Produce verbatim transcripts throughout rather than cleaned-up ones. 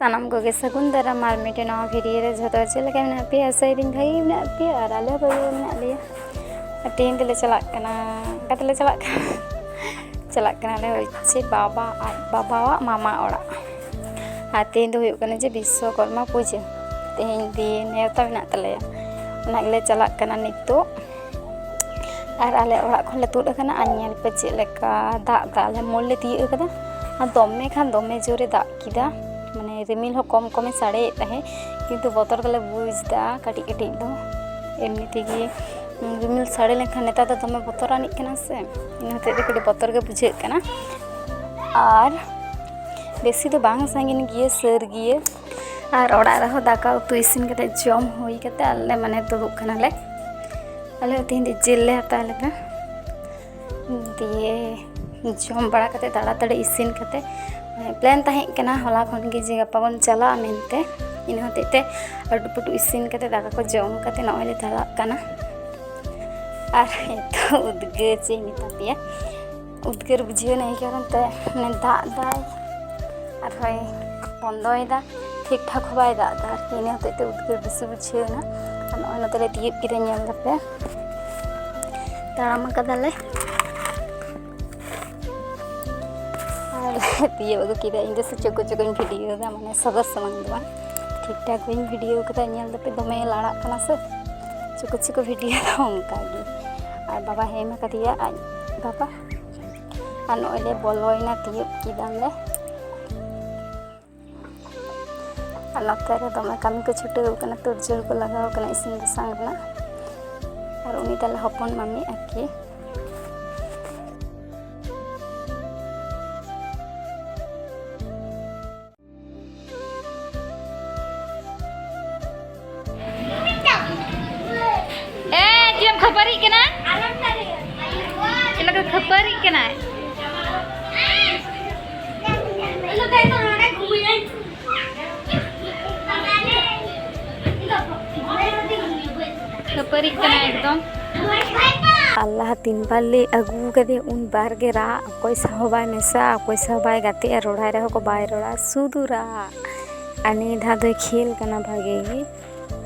ᱥᱟᱱᱟᱢ ᱠᱚᱜᱮ ᱥᱟᱹᱜᱩᱱ ᱫᱟᱨᱟᱢ ᱟᱨ ᱢᱤᱫᱴᱮᱱ ᱱᱟᱣᱟ ᱵᱷᱤᱰᱤᱭᱳ ᱨᱮ᱾ ᱡᱷᱚᱛᱚ ᱪᱮᱫ ᱞᱮᱠᱟ ᱢᱮᱱᱟᱜ ᱯᱮᱭᱟ? ᱟᱥᱟᱭᱮᱫᱟᱹᱧ ᱵᱷᱟᱹᱜᱤ ᱜᱮ ᱢᱮᱱᱟᱜ ᱯᱮᱭᱟ ᱟᱨ ᱟᱞᱮ ᱦᱚᱸ ᱵᱷᱟᱹᱜᱤ ᱜᱮ ᱢᱮᱱᱟᱜ ᱞᱮᱭᱟ᱾ ᱟᱨ ᱛᱮᱦᱮᱧ ᱫᱚᱞᱮ ᱪᱟᱞᱟᱜ ᱠᱟᱱᱟ, ᱚᱠᱟ ᱛᱮᱞᱮ ᱪᱟᱞᱟᱜ ᱠᱟᱱᱟ? ᱪᱟᱞᱟᱜ ᱠᱟᱱᱟᱞᱮ ᱦᱚᱪᱪᱷᱮ ᱵᱟᱵᱟ ᱟᱨ ᱵᱟᱵᱟᱣᱟᱜ ᱢᱟᱢᱟ ᱚᱲᱟᱜ᱾ ᱟᱨ ᱛᱮᱦᱮᱧ ᱫᱚ ᱦᱩᱭᱩᱜ ᱠᱟᱱᱟ ᱡᱮ ᱵᱤᱥᱥᱚᱠᱚᱨᱢᱟ ᱯᱩᱡᱟᱹ, ᱛᱮᱦᱮᱧ ᱫᱤᱱ ᱱᱮᱣᱛᱟ ᱢᱮᱱᱟᱜ ᱛᱟᱞᱮᱭᱟ, ᱚᱱᱟ ᱜᱮᱞᱮ ᱪᱟᱞᱟᱜ ᱠᱟᱱᱟ ᱱᱤᱛᱚᱜ᱾ ᱟᱨ ᱟᱞᱮ ᱚᱲᱟᱜ ᱠᱷᱚᱱ ᱞᱮ ᱛᱩᱫ ᱟᱠᱟᱱᱟ ᱟᱨ ᱧᱮᱞ ᱯᱮ ᱪᱮᱫ ᱞᱮᱠᱟ ᱫᱟᱜ ᱫᱟ᱾ ᱟᱞᱮ ᱢᱳᱲ ᱞᱮ ᱛᱤᱭᱳᱜ ᱟᱠᱟᱫᱟ ᱟᱨ ᱫᱚᱢᱮ ᱠᱷᱟᱱ ᱫᱚᱢᱮ ᱡᱳᱨᱮ ᱫᱟᱜ ᱠᱮᱫᱟ, ᱢᱟᱱᱮ ᱨᱤᱢᱤᱞ ᱦᱚᱸ ᱠᱚᱢ ᱠᱚᱢᱮ ᱥᱟᱰᱮᱭᱮᱫ ᱛᱟᱦᱮᱸᱫ, ᱠᱤᱱᱛᱩ ᱵᱚᱛᱚᱨ ᱜᱮᱞᱮ ᱵᱩᱡᱽ ᱮᱫᱟ ᱠᱟᱹᱴᱤᱡ ᱠᱟᱹᱴᱤᱡ ᱫᱚ᱾ ᱮᱢᱱᱤ ᱛᱮᱜᱮ ᱨᱤᱢᱤᱞ ᱥᱟᱰᱮ ᱞᱮᱱᱠᱷᱟᱱ ᱱᱮᱛᱟᱨ ᱫᱚ ᱫᱚᱢᱮ ᱵᱚᱛᱚᱨ ᱟᱹᱱᱤᱡ ᱠᱟᱱᱟ ᱥᱮ, ᱤᱱᱟᱹ ᱦᱚᱛᱮᱡ ᱛᱮ ᱠᱟᱹᱴᱤᱡ ᱵᱚᱛᱚᱨ ᱜᱮ ᱵᱩᱡᱷᱟᱹᱜ ᱠᱟᱱᱟ᱾ ᱟᱨ ᱵᱮᱥᱤ ᱫᱚ ᱵᱟᱝ ᱥᱟᱺᱜᱤᱧ ᱜᱮᱭᱟ, ᱥᱟᱹᱨ ᱜᱮᱭᱟ᱾ ᱟᱨ ᱚᱲᱟᱜ ᱨᱮᱦᱚᱸ ᱫᱟᱠᱟ ᱩᱛᱩ ᱤᱥᱤᱱ ᱠᱟᱛᱮ ᱡᱚᱢ ᱦᱩᱭ ᱠᱟᱛᱮ ᱟᱞᱮ ᱢᱟᱱᱮ ᱛᱩᱫᱩᱜ ᱠᱟᱱᱟᱞᱮ᱾ ᱟᱞᱮ ᱦᱚᱸ ᱛᱮᱦᱮᱧ ᱫᱚ ᱡᱤᱞ ᱞᱮ ᱦᱟᱛᱟᱣ ᱞᱮᱫᱟ᱾ ᱫᱤᱭᱮ ᱡᱚᱢ ᱵᱟᱲᱟ ᱠᱟᱛᱮ ᱛᱟᱲᱟᱛᱟᱲᱤ ᱤᱥᱤᱱ ᱠᱟᱛᱮ, ᱢᱟᱱᱮ ᱯᱞᱮᱱ ᱛᱟᱦᱮᱸ ᱠᱟᱱᱟ ᱦᱚᱞᱟ ᱠᱷᱚᱱ ᱜᱮ ᱡᱮ ᱜᱟᱯᱟ ᱵᱚᱱ ᱪᱟᱞᱟᱜᱼᱟ ᱢᱮᱱᱛᱮ᱾ ᱤᱱᱟᱹ ᱦᱚᱛᱮᱡ ᱛᱮ ᱟᱹᱴᱩ ᱯᱟᱹᱴᱩ ᱤᱥᱤᱱ ᱠᱟᱛᱮ ᱫᱟᱠᱟ ᱠᱚ ᱡᱚᱢ ᱠᱟᱛᱮ ᱱᱚᱜᱼᱚᱭ ᱞᱮ ᱪᱟᱞᱟᱜ ᱠᱟᱱᱟ᱾ ᱟᱨ ᱮᱛᱚ ᱩᱫᱽᱜᱟᱹᱨ ᱪᱮᱫ ᱤᱧ ᱢᱮᱛᱟ ᱯᱮᱭᱟ, ᱩᱫᱽᱜᱟᱹᱨ ᱵᱩᱡᱷᱟᱹᱣ ᱮᱱᱟ, ᱮᱭ ᱠᱟᱨᱚᱱ ᱛᱮ ᱢᱟᱱᱮ ᱫᱟᱜ ᱫᱟᱭ ᱟᱨ ᱦᱚᱸᱭ ᱵᱚᱱᱫᱚᱭᱮᱫᱟ, ᱴᱷᱤᱠ ᱴᱷᱟᱠ ᱦᱚᱸ ᱵᱟᱭ ᱫᱟᱜ ᱮᱫᱟ ᱟᱨᱠᱤ, ᱤᱱᱟᱹ ᱦᱚᱛᱮᱡ ᱛᱮ ᱩᱫᱽᱜᱟᱹᱨ ᱵᱮᱥᱤ ᱵᱩᱡᱷᱟᱹᱣ ᱮᱱᱟ᱾ ᱟᱨ ᱱᱚᱜᱼᱚᱭ ᱱᱚᱛᱮ ᱞᱮ ᱛᱤᱭᱳᱜ ᱠᱮᱫᱟ, ᱧᱮᱞ ᱫᱟᱯᱮ ᱛᱟᱲᱟᱢ ᱟᱠᱟᱫᱟᱞᱮ ᱟᱨ ᱞᱮ ᱛᱤᱭᱳᱜ ᱟᱹᱜᱩ ᱠᱮᱫᱟ᱾ ᱤᱧ ᱫᱚ ᱥᱮ ᱪᱳᱠᱳ ᱪᱳᱠᱳᱧ ᱵᱷᱤᱰᱤᱭᱳ ᱮᱫᱟ, ᱢᱟᱱᱮ ᱥᱚᱫᱚᱨ ᱥᱟᱢᱟᱝ ᱫᱚ ᱵᱟᱝ, ᱴᱷᱤᱠ ᱴᱷᱟᱠ ᱜᱤᱧ ᱵᱷᱤᱰᱤᱭᱳ ᱠᱟᱫᱟ᱾ ᱧᱮᱞ ᱫᱟᱯᱮ ᱫᱚᱢᱮ ᱞᱟᱲᱟᱜ ᱠᱟᱱᱟ ᱥᱮ, ᱪᱳᱠᱳ ᱪᱳᱠᱳ ᱵᱷᱤᱰᱤᱭᱳ ᱫᱚ ᱚᱱᱠᱟ ᱜᱮ᱾ ᱟᱨ ᱵᱟᱵᱟ ᱦᱮᱡ ᱮᱱ ᱠᱟᱫᱮᱭᱟ ᱟᱡ ᱵᱟᱵᱟ, ᱟᱨ ᱱᱚᱜᱼᱚᱭ ᱞᱮ ᱵᱚᱞᱚᱭᱮᱱᱟ, ᱛᱤᱭᱳᱜ ᱠᱮᱫᱟᱞᱮ᱾ ᱟᱨ ᱱᱚᱛᱮ ᱨᱮ ᱫᱚᱢᱮ ᱠᱟᱹᱢᱤ ᱠᱚ ᱪᱷᱩᱴᱟᱹᱣ ᱠᱟᱱᱟ, ᱛᱳᱲᱡᱳᱲ ᱠᱚ ᱞᱟᱜᱟᱣ ᱠᱟᱱᱟ ᱤᱥᱤᱱ ᱵᱟᱥᱟᱝ ᱨᱮᱱᱟᱜ᱾ ᱟᱨ ᱩᱱᱤ ᱛᱟᱞᱮ ᱦᱚᱯᱚᱱ ᱢᱟᱹᱢᱤ ᱟᱨᱠᱤ᱾ ᱮ, ᱪᱮᱫ ᱮᱢ ᱠᱷᱟᱹᱯᱟᱹᱨᱤᱜ ᱠᱟᱱᱟ? ᱪᱮᱫ ᱞᱮᱠᱟ ᱠᱷᱟᱹᱯᱟᱹᱨᱤᱜ ᱠᱟᱱᱟᱭ? ᱠᱷᱟᱹᱯᱟᱹᱨᱤᱜ ᱠᱟᱱᱟᱭ ᱮᱠᱫᱚᱢ᱾ ᱟᱞᱞᱟᱦ ᱛᱤᱱ ᱵᱟᱨ ᱞᱮ ᱟᱹᱜᱩ ᱠᱟᱫᱮᱭᱟ, ᱩᱱ ᱵᱟᱨ ᱜᱮ ᱨᱟᱜ, ᱚᱠᱚᱭ ᱥᱟᱶ ᱦᱚᱸ ᱵᱟᱭ ᱢᱮᱥᱟᱜᱼᱟ, ᱚᱠᱚᱭ ᱥᱟᱶ ᱵᱟᱭ ᱜᱟᱛᱮᱜᱼᱟ, ᱨᱚᱲᱟᱭ ᱨᱮᱦᱚᱸ ᱠᱚ ᱵᱟᱭ ᱨᱚᱲᱟ, ᱥᱩᱫᱷᱩ ᱨᱟᱜ᱾ ᱟᱨ ᱱᱤᱭᱟᱹ ᱫᱷᱟᱣ ᱫᱚᱭ ᱠᱷᱮᱞ ᱠᱟᱱᱟ ᱵᱷᱟᱜᱮ ᱜᱮ᱾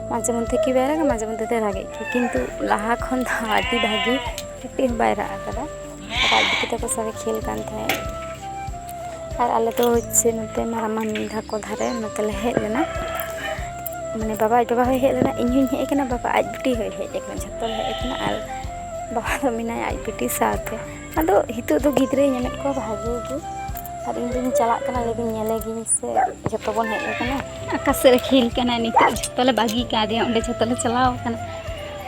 ᱢᱟᱡᱷᱮ ᱢᱚᱫᱽᱫᱷᱮ ᱠᱤ ᱵᱟᱭ ᱨᱟᱜᱟ, ᱢᱟᱡᱷᱮ ᱢᱚᱫᱽᱫᱷᱮ ᱫᱚᱭ ᱨᱟᱜᱮᱫ ᱜᱮᱭᱟ, ᱠᱤᱱᱛᱩ ᱞᱟᱦᱟ ᱠᱷᱚᱱ ᱫᱚ ᱟᱹᱰᱤ ᱵᱷᱟᱜᱮ, ᱠᱟᱹᱴᱤᱡ ᱦᱚᱸ ᱵᱟᱭ ᱨᱟᱜ ᱟᱠᱟᱫᱟ᱾ ᱟᱨ ᱟᱡ ᱵᱤᱴᱤ ᱛᱟᱠᱚ ᱥᱟᱶ ᱮ ᱠᱷᱮᱞ ᱠᱟᱱ ᱛᱟᱦᱮᱸᱫ᱾ ᱟᱨ ᱟᱞᱮ ᱫᱚ ᱦᱚᱪᱪᱷᱮ ᱱᱚᱛᱮ ᱢᱟᱨᱟᱝ ᱢᱟᱢᱤ ᱛᱟᱠᱚ ᱫᱷᱟᱨᱮ ᱱᱚᱛᱮ ᱞᱮ ᱦᱮᱡ ᱞᱮᱱᱟ᱾ ᱢᱟᱱᱮ ᱵᱟᱵᱟ ᱟᱡ ᱵᱟᱵᱟ ᱦᱚᱸᱭ ᱦᱮᱡ ᱞᱮᱱᱟ, ᱤᱧ ᱦᱚᱸᱧ ᱦᱮᱡ ᱟᱠᱟᱱᱟ, ᱵᱟᱵᱟ ᱟᱡ ᱵᱤᱴᱤ ᱦᱚᱸᱭ ᱦᱮᱡ ᱟᱠᱟᱱᱟ, ᱡᱷᱚᱛᱚ ᱞᱮ ᱦᱮᱡ ᱟᱠᱟᱱᱟ᱾ ᱟᱨ ᱵᱟᱵᱟ ᱫᱚ ᱢᱮᱱᱟᱭᱟ ᱟᱡ ᱵᱤᱴᱤ ᱥᱟᱶᱛᱮ᱾ ᱟᱫᱚ ᱱᱤᱛᱚᱜ ᱫᱚ ᱜᱤᱫᱽᱨᱟᱹᱧ ᱧᱟᱢᱮᱫ ᱠᱚᱣᱟ ᱵᱷᱟᱜᱮ ᱜᱮ, ᱟᱨ ᱤᱧ ᱫᱚᱧ ᱪᱟᱞᱟᱜ ᱠᱟᱱᱟ, ᱞᱟᱹᱭᱫᱟᱹᱧ ᱧᱮᱞᱮ ᱜᱤᱧ ᱥᱮ ᱡᱷᱚᱛᱚ ᱵᱚᱱ ᱦᱮᱡ ᱟᱠᱟᱱᱟ᱾ ᱚᱠᱟ ᱥᱮᱫ ᱨᱮ ᱠᱷᱮᱞ ᱠᱟᱱᱟᱭ ᱱᱤᱛᱚᱜ? ᱡᱷᱚᱛᱚ ᱞᱮ ᱵᱟᱹᱜᱤ ᱠᱟᱫᱮᱭᱟ, ᱚᱸᱰᱮ ᱡᱷᱚᱛᱚ ᱞᱮ ᱪᱟᱞᱟᱣ ᱠᱟᱱᱟ᱾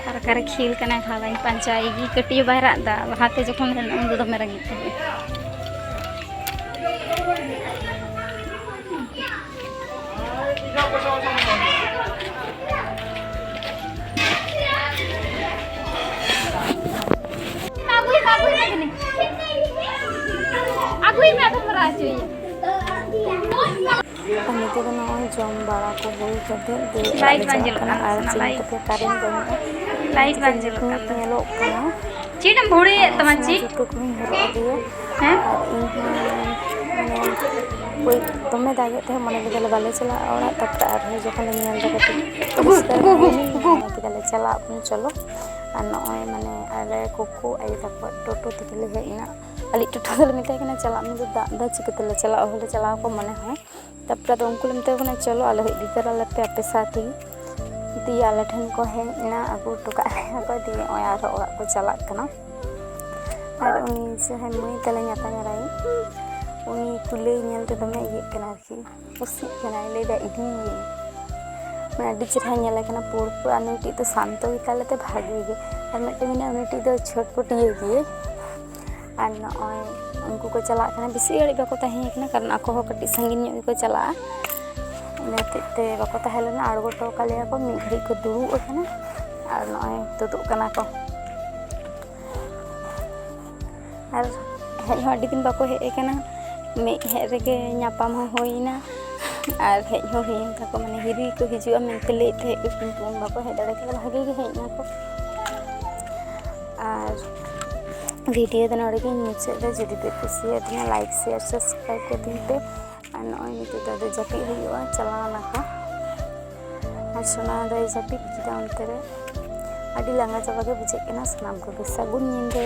ᱟᱨ ᱚᱠᱟᱨᱮ ᱠᱷᱮᱞ ᱠᱟᱱᱟᱭ ᱠᱷᱟᱞᱟᱧ ᱯᱟᱸᱡᱟᱭᱮ ᱜᱮ, ᱠᱟᱹᱴᱤᱡ ᱦᱚᱸ ᱵᱟᱭ ᱨᱟᱜ ᱮᱫᱟ᱾ ᱞᱟᱦᱟᱛᱮ ᱡᱚᱠᱷᱚᱱ ᱞᱮ ᱩᱱ ᱫᱚ ᱫᱚᱢᱮ ᱨᱟᱹᱜᱤ ᱛᱟᱦᱮᱸᱫ᱾ ᱟᱹᱜᱩᱭ ᱢᱮ, ᱟᱹᱜᱩᱭ ᱢᱮ, ᱟᱹᱜᱩᱭ ᱢᱮ, ᱟᱫᱚᱢ ᱨᱟᱜ ᱦᱚᱪᱚᱭᱮᱭᱟ᱾ ᱟᱨ ᱱᱤᱛᱚᱜ ᱫᱚ ᱱᱚᱜᱼᱚᱭ ᱡᱚᱢ ᱵᱟᱲᱟ ᱠᱚ ᱦᱩᱭ ᱠᱟᱛᱮ ᱫᱤᱭᱮ ᱚᱲᱟᱜ ᱞᱮ ᱪᱟᱞᱟᱜ ᱠᱟᱱᱟ᱾ ᱟᱨ ᱪᱮᱫ ᱞᱮᱠᱟᱛᱮ ᱠᱟᱨᱮᱱᱴ ᱵᱟᱹᱱᱩᱜᱼᱟ, ᱞᱟᱭᱤᱴ ᱵᱟᱝ ᱡᱩᱞᱩᱜ ᱠᱟᱱᱟ᱾ ᱪᱮᱫ ᱮᱢ ᱵᱷᱩᱲᱤᱭᱮᱫ ᱛᱟᱢᱟ ᱪᱮᱫ? ᱡᱩᱛᱟᱹ ᱠᱚᱦᱚᱸᱧ ᱦᱚᱨᱚᱜ ᱟᱫᱮᱭᱟ᱾ ᱦᱮᱸ? ᱟᱨ ᱤᱧ ᱦᱚᱸ ᱢᱟᱱᱮ ᱳᱭ ᱫᱚᱢᱮ ᱫᱟᱜᱮᱫ ᱛᱟᱦᱮᱸᱫ, ᱢᱚᱱᱮ ᱞᱮᱫᱟᱞᱮ ᱵᱟᱞᱮ ᱪᱟᱞᱟᱜᱼᱟ ᱚᱲᱟᱜ᱾ ᱛᱟᱨᱯᱚᱨᱮ ᱟᱨᱦᱚᱸ ᱡᱚᱠᱷᱚᱱ ᱞᱮ ᱧᱮᱞ ᱮᱫᱟ ᱠᱟᱹᱴᱤᱡ ᱩᱜᱩ, ᱯᱚᱨᱤᱥᱠᱟᱨ ᱩᱜᱩ, ᱩᱜᱩ, ᱩᱜᱩ᱾ ᱢᱚᱱᱮ ᱠᱮᱫᱟᱞᱮ ᱪᱟᱞᱟᱜ ᱟᱵᱚᱱ ᱪᱚᱞᱚ᱾ ᱟᱨ ᱱᱚᱜᱼᱚᱭ ᱢᱟᱱᱮ ᱟᱞᱮ ᱠᱩᱠᱩ ᱟᱭᱳ ᱛᱟᱠᱚᱣᱟᱜ ᱴᱳᱴᱳ ᱛᱮᱜᱮ ᱞᱮ ᱦᱮᱡ ᱮᱱᱟ᱾ ᱟᱞᱮ ᱴᱳᱴᱳ ᱫᱚᱞᱮ ᱢᱮᱛᱟᱭ ᱠᱟᱱᱟ ᱪᱟᱞᱟᱜ ᱢᱮ, ᱫᱟᱜ ᱫᱟ ᱪᱤᱠᱟᱹ ᱛᱮᱞᱮ ᱪᱟᱞᱟᱜᱼᱟ, ᱚᱦᱚᱞᱮ ᱪᱟᱞᱟᱣ ᱠᱚ ᱢᱚᱱᱮ ᱦᱚᱸ᱾ ᱛᱟᱨᱯᱚᱨᱮ ᱟᱫᱚ ᱩᱱᱠᱩ ᱞᱮ ᱢᱮᱛᱟ ᱠᱚ ᱠᱟᱱᱟ ᱪᱚᱞᱚ ᱟᱞᱮ ᱦᱚᱸ ᱤᱫᱤ ᱛᱚᱨᱟ ᱞᱮᱯᱮ ᱟᱯᱮ ᱥᱟᱶ ᱛᱮᱜᱮ᱾ ᱫᱤᱭᱮ ᱟᱞᱮ ᱴᱷᱮᱱ ᱠᱚ ᱦᱮᱡ ᱮᱱᱟ, ᱟᱹᱜᱩ ᱦᱚᱴᱚ ᱠᱟᱜ ᱞᱮᱭᱟ ᱠᱚ, ᱫᱤᱭᱮ ᱱᱚᱜᱼᱚᱭ ᱟᱨᱦᱚᱸ ᱚᱲᱟᱜ ᱠᱚ ᱪᱟᱞᱟᱜ ᱠᱟᱱᱟ᱾ ᱟᱨ ᱩᱱᱤ ᱡᱟᱦᱟᱸᱭ ᱢᱟᱹᱭ ᱛᱟᱞᱮ ᱧᱟᱛᱟᱧ ᱟᱨᱟᱭ, ᱩᱱᱤ ᱠᱩᱞᱟᱹᱭ ᱧᱮᱞ ᱛᱮ ᱫᱚᱢᱮ ᱤᱭᱟᱹᱜ ᱠᱟᱱᱟ ᱟᱨᱠᱤ, ᱠᱩᱥᱤᱜ ᱠᱟᱱᱟᱭ, ᱞᱟᱹᱭᱫᱟ ᱤᱫᱤᱧ ᱢᱮ᱾ ᱢᱟᱱᱮ ᱟᱹᱰᱤ ᱪᱮᱦᱨᱟᱭ ᱧᱮᱞᱮ ᱠᱟᱱᱟ ᱯᱩᱲ ᱯᱩᱲ, ᱟᱨ ᱱᱩᱭᱴᱤᱡ ᱫᱚ ᱥᱟᱱᱛᱚ ᱜᱮᱛᱟᱞᱮ ᱛᱮ ᱵᱷᱟᱜᱮ ᱜᱮ᱾ ᱟᱨ ᱢᱤᱫᱴᱮᱱ ᱢᱮᱱᱟᱜᱼᱟ, ᱩᱱᱤᱴᱤᱡ ᱫᱚ ᱪᱷᱚᱴᱯᱚᱴᱤᱭᱟᱹ ᱜᱮᱭᱟᱭ᱾ ᱟᱨ ᱱᱚᱜᱼᱚᱭ ᱩᱱᱠᱩ ᱠᱚ ᱪᱟᱞᱟᱜ ᱠᱟᱱᱟ, ᱵᱮᱥᱤ ᱜᱷᱟᱹᱲᱤᱡ ᱵᱟᱠᱚ ᱛᱟᱦᱮᱸ ᱠᱟᱱᱟ, ᱠᱟᱨᱚᱱ ᱟᱠᱚ ᱦᱚᱸ ᱠᱟᱹᱴᱤᱡ ᱥᱟᱺᱜᱤᱧ ᱧᱚᱜ ᱜᱮᱠᱚ ᱪᱟᱞᱟᱜᱼᱟ᱾ ᱤᱱᱟᱹ ᱦᱚᱛᱮᱡ ᱛᱮ ᱵᱟᱠᱚ ᱛᱟᱦᱮᱸ ᱞᱮᱱᱟ, ᱟᱬᱜᱚ ᱦᱚᱴᱚ ᱠᱟᱜ ᱞᱮᱭᱟ ᱠᱚ᱾ ᱢᱤᱫ ᱜᱷᱟᱹᱲᱤᱡ ᱠᱚ ᱫᱩᱲᱩᱵ ᱟᱠᱟᱱᱟ ᱟᱨ ᱱᱚᱜᱼᱚᱭ ᱛᱩᱫᱩᱜ ᱠᱟᱱᱟ ᱠᱚ᱾ ᱟᱨ ᱦᱮᱡ ᱦᱚᱸ ᱟᱹᱰᱤ ᱫᱤᱱ ᱵᱟᱠᱚ ᱦᱮᱡ ᱟᱠᱟᱱᱟ, ᱢᱤᱫ ᱦᱮᱡ ᱨᱮᱜᱮ ᱧᱟᱯᱟᱢ ᱦᱚᱸ ᱦᱩᱭᱱᱟ᱾ ᱟᱨ ᱦᱮᱡ ᱦᱚᱸ ᱦᱩᱭᱮᱱ ᱛᱟᱠᱚ, ᱢᱟᱱᱮ ᱦᱤᱨᱤ ᱠᱚ ᱦᱤᱡᱩᱜᱼᱟ ᱢᱮᱱᱛᱮ ᱞᱟᱹᱭᱮᱫ ᱛᱟᱦᱮᱸᱫ ᱠᱚ, ᱠᱤᱱᱛᱩ ᱩᱱ ᱵᱟᱠᱚ ᱦᱮᱡ ᱫᱟᱲᱮ ᱠᱟᱫᱟ, ᱵᱷᱟᱜᱮ ᱜᱮ ᱦᱮᱡ ᱱᱟᱠᱚ᱾ ᱟᱨ ᱵᱷᱤᱰᱤᱭᱳ ᱫᱚ ᱱᱚᱰᱮ ᱜᱤᱧ ᱢᱩᱪᱟᱹᱫ ᱮᱫᱟ᱾ ᱡᱩᱫᱤ ᱯᱮ ᱠᱩᱥᱤᱭᱟᱫᱤᱧᱟ, ᱞᱟᱭᱤᱠ, ᱥᱮᱭᱟᱨ, ᱥᱟᱵᱥᱠᱨᱟᱭᱤᱵ ᱠᱟᱹᱛᱤᱧ ᱯᱮ᱾ ᱟᱨ ᱱᱚᱜᱼᱚᱭ ᱱᱤᱛᱚᱜ ᱫᱚ ᱟᱫᱚ ᱡᱟᱹᱯᱤᱫ ᱦᱩᱭᱩᱜᱼᱟ, ᱪᱟᱞᱟᱣ ᱱᱟᱠᱚ᱾ ᱟᱨ ᱥᱳᱱᱟ ᱫᱚᱭ ᱡᱟᱹᱯᱤᱫ ᱠᱮᱫᱟ ᱚᱱᱛᱮ ᱨᱮ᱾ ᱟᱹᱰᱤ ᱞᱟᱸᱜᱟ ᱪᱟᱵᱟ ᱜᱮ ᱵᱩᱡᱷᱟᱹᱜ ᱠᱟᱱᱟ ᱥᱟᱱᱟᱢ ᱠᱚᱜᱮ᱾ ᱥᱟᱹᱜᱩᱱ ᱧᱤᱫᱟᱹ᱾